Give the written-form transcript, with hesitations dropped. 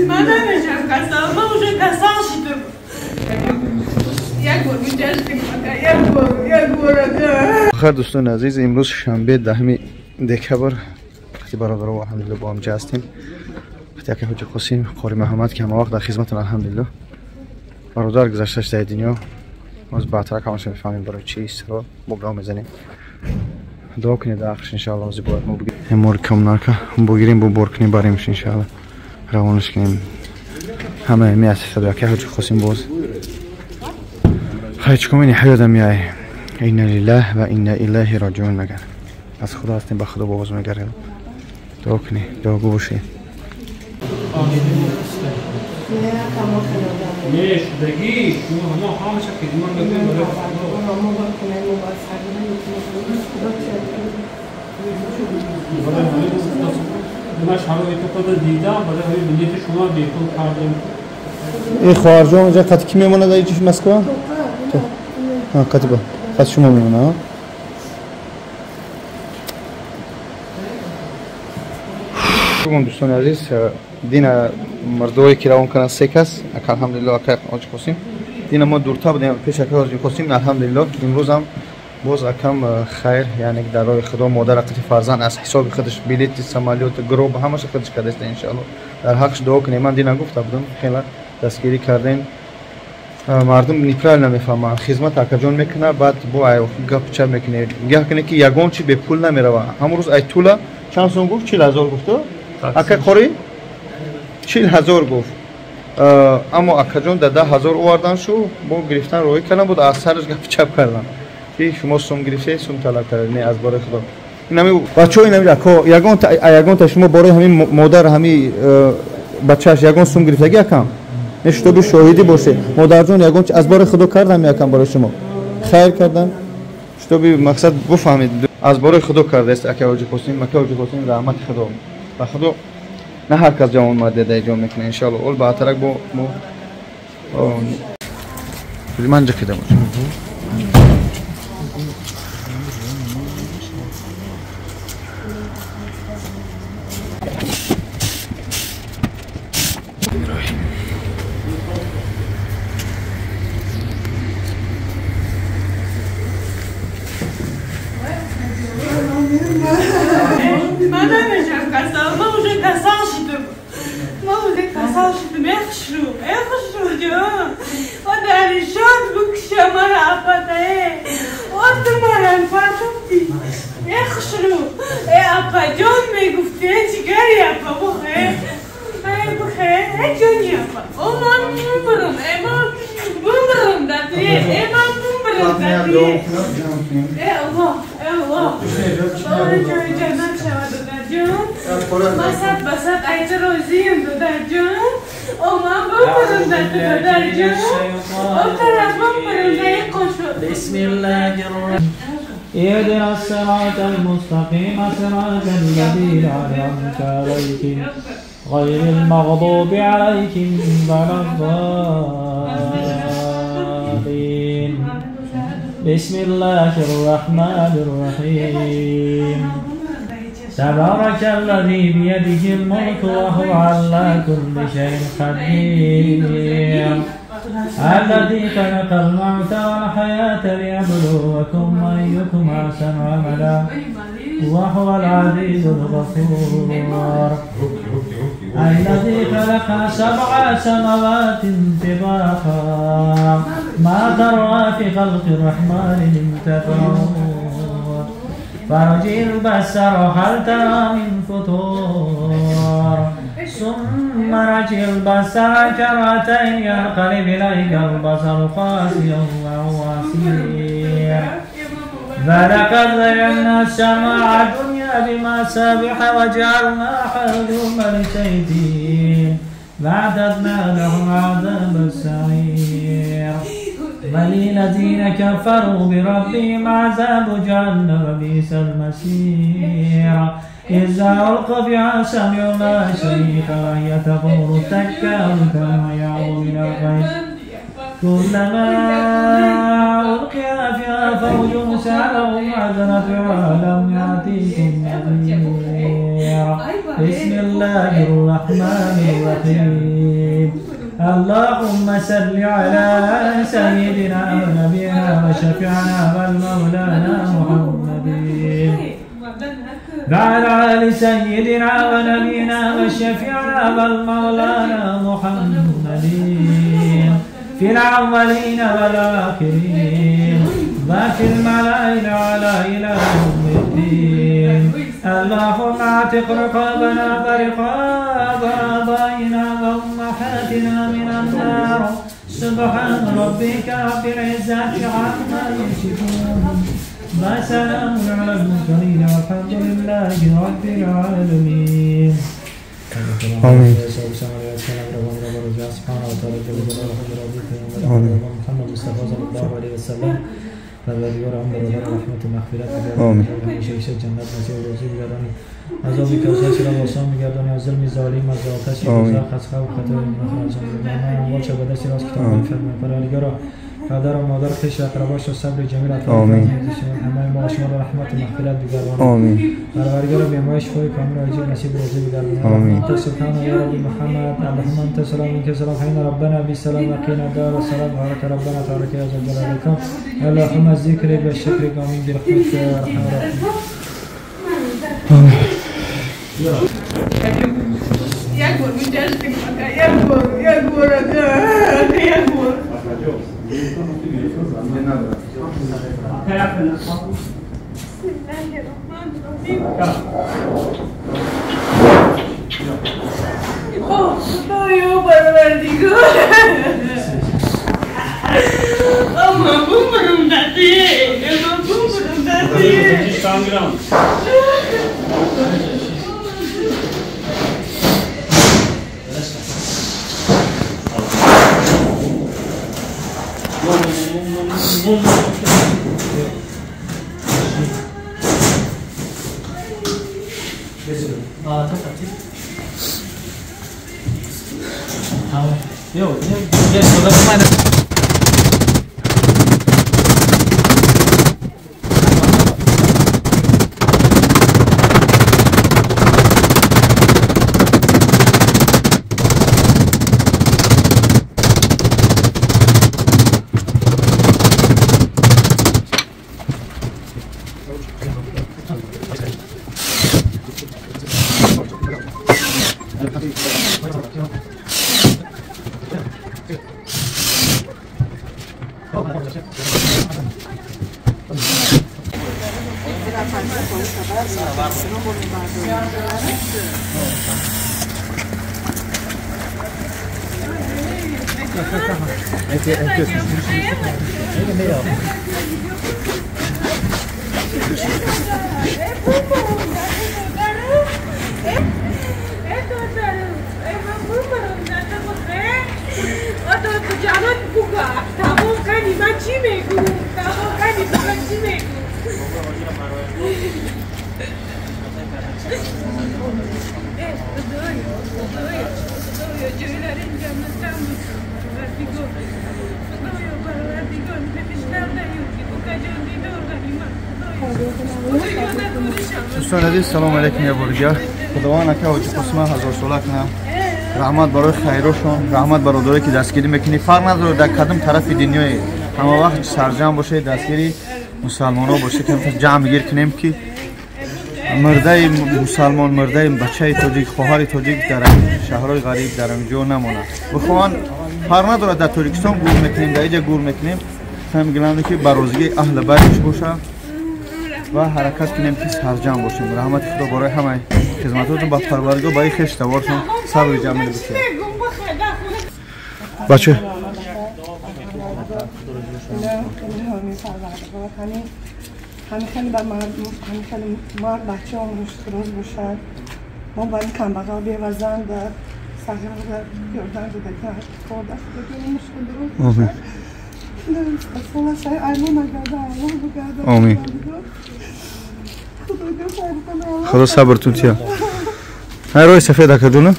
Ман намешам касал, ман уже касал шидам. Як бор муҷашким ака, як бор, як бор ака. Хар дӯстони азиз, имрӯз шанбе 10 декабр, вақти бародаро алҳамдулилло бо ҳамҷа ҳастем. Вақти ака Ҳоҷи Қосим, Қори Муҳаммад ки ҳама вақт дар хизматон алҳамдулилло. Бародар гузашташ дар дунё, боз баъдтар ҳамаша мефаҳмем барои чӣ истиро мо гап мезанем. Дуо кунед дар ҳаққаш иншаалло. Ҳозир бояд мо бигирем мори коммуналка бигирем, бо бор кунем баремш иншаалло, равонаш кунем. Ҳама меасисад ака Ҳоҷи Қосим боз. Хай чӣ кунем, ҳаёдам меай. Инна лиллаҳ ва инна илайҳи роҷиун мегӯянд. Аз Худо ҳастем, ба Худо боз мегардем. Дуо кунед, дуогӯ бошед. Не, шудагӣ, мо ҳамаша хидмат мекунем барои Худо. Ман шароити худро дидам, барои ҳамин билети шумо бепул кардем. Ин хоҳарҷон инҷа қати кӣ мемонад дар ичи Москва? Қати ба қати шумо мемонад. Дӯстони азиз, дина мардое ки равон карданд се кас, ака алҳамдулилло ака Ҳоҷи Қосим. Дина мо дуртар будем пеш ака Ҳоҷи Қосим, алҳамдулилло имрӯзам боз акам хайр, яъне дар роҳи Худо модар қати фарзанд аз ҳисоби худаш билети самолёт, гроб ҳамаша худаш кардааст иншаалло. Дар ҳаққаш дуо кунем. Ман дина гуфта будам, хеле дастгирӣ кардем. Мардум неправильно мефаҳманд. Хизмат акаҷон мекунад, баъд бо гап чап мекунед. Нигаҳ кунед ки ягон чи бепул намерава. Ҳамон рӯз Айтула чанд сом гуфт? 40 000 гуфт. Ака қори 40 000 гуфт. Аммо акаҷон дар 10 000 овардан шу, бо гирифтан роҳӣ кардан буд, аз сараш гап чап кардан ки шумо сум гирифтед, сум талаб кардед. Не, аз бораи Худо. Инами бачаҳо, инами ако ягонта шумо бораи ҳамин модар, ҳами бачааш ягон сум гирифтагӣ акам? Не, шутоби шоҳидӣ боше. Модарҷон, ягон аз бораи Худо кардам якам барои шумо хайр кардан, шутоби мақсад буфаҳмед, аз бораи Худо кардааст ака Ҳоҷи Қосим. Ака Ҳоҷи Қосим раҳмати Худо ба Худо, на ҳар кас ҷавонмардия дар иҷо мекунад иншаалло. Ол баъдтарак бо мо ман ҷа кида бошам. Ман намешам касал, ман уже касал шидам. Ман уже касал шидам. Эх хушрӯ, эх хушрӯ ҷон. О даришон букша мара апатае. О ту марам партофтӣ. Эх хушрӯ, э апаҷон мегуфтӣ, э ҷигари апа бухе. Э бухе, э ҷони апа. О ман бумрам, э ман бумрам датие, э ман бумрам датие. Э Аллоҳ, э Аллоҳ. Ой ҷои ҷаннат шавад додарҷон. Басад, басад, айча розием додарҷон. О ман бумрам дати додарҷон. О тараф бумрам даи қошуқ. اهدنا الصراط المستقيم صراط الذين أنعمت عليهم غير المغضوب عليهم ولا الضالين. بسم الله الرحمن الرحيم. تبارك الذي بيده الملك وهو على كل شيء قدير. الذي خلق الموت والحياة ليبلوكم أيكم أحسن عملا وهو العزيز الغفور. الذي خلق 7 سماوات طباقا ما ترى في خلق الرحمن من تفاوت. فارجع البصر هل ترى من فطور. ثم رجع البصر كرتين ينقلب إليك البصر خاسئا وهو حسير. فلقد زينا السماء الدنيا بمصابيح وجعلناها رجوما للشياطين وأعتدنا لهم عذاب السعير. وللذين كفروا بربهم عذاب جهنم وبئس المصير. إذا ألقوا فيها سمعوا لها شهيقا وهي تفور تكاد تميع من الغيظ. كلما ألقي فيها فوج سألهم خزنتها ألم يأتكم نذير. بسم الله الرحمن الرحيم. اللهم صل على سيدنا ونبينا وشفيعنا والمولانا محمد وعلى آل سيدنا ونبينا وشفيعنا والمولانا محمد في الأولين والآخرين وفي الملأ الأعلى إلى يوم الدين. اللهم اعتق رقابنا ورقاب آبائنا وأمهاتنا من النار. سبحان ربك رب العزة عما يصفون وسلام على المرسلين والحمد لله رب العالمين. آمين. آمین. عذاب کوثر را آسان می‌گردانی، از ظلم ظالم، از آتش دوزخ، از خوف خطر مخرج اموال شب دست راست کتاب می‌فرمایند. پروردگارا پدر و مادر خویش و اقرباش را صبر جمیل عطا آمین. همه ما شما را رحمت و مغفرت بگردان. آمین. پروردگارا به ما شفای کامل و عاجل نصیب روزی بگردان. آمین. انت سبحان یا رب محمد اللهم انت سلام منك سلام حين ربنا بالسلام وقنا دار السلام بارك ربنا تبارك يا ذا الجلال والإكرام. اللهم الذكر بالشكر آمین برحمتك يا ارحم الراحمين. یک بار یک بار یک بار یک بار بسم الله الرحمن الرحیم. خدایا پروردگار اما بمرم دادی اما بمرم دادی. دوستان عزیز سلام علیکم. یه بار دیگر خداوند اکه حاجی قاسم هزار ساله کنه. رحمت برای خیرشون، رحمت برادرایی که دستگیری میکنی. فرق نداره در کدام طرف دنیای، همه وقت سرجم باشه دستگیری مسلمان ها باشه که جمع گیر کنیم که مرده مسلمان، مرده بچه تاجیک، خواهر تاجیک در شهرهای غریب در اینجا نمونه. بخوان فرق نداره در تاجیکستان گور میکنیم، در اینجا گور میکنیم. هم گلم که برازگی اهل بیتش باشه و حرکت کنیم که سرجم باشیم. رحمت خدا برای همه خدمتاتون با پروردگار برای خویش تبارشون صبر جمیل بشه. بچه همین خیلی بر همین خیلی مرد بچه هم روز باشد. ما باید کمبقا بیوزن و صغیر و یردن زدگی خورده مشکل درست باشد. آمین. خدا صبرتون تیا. هر روی سفید اکدونه.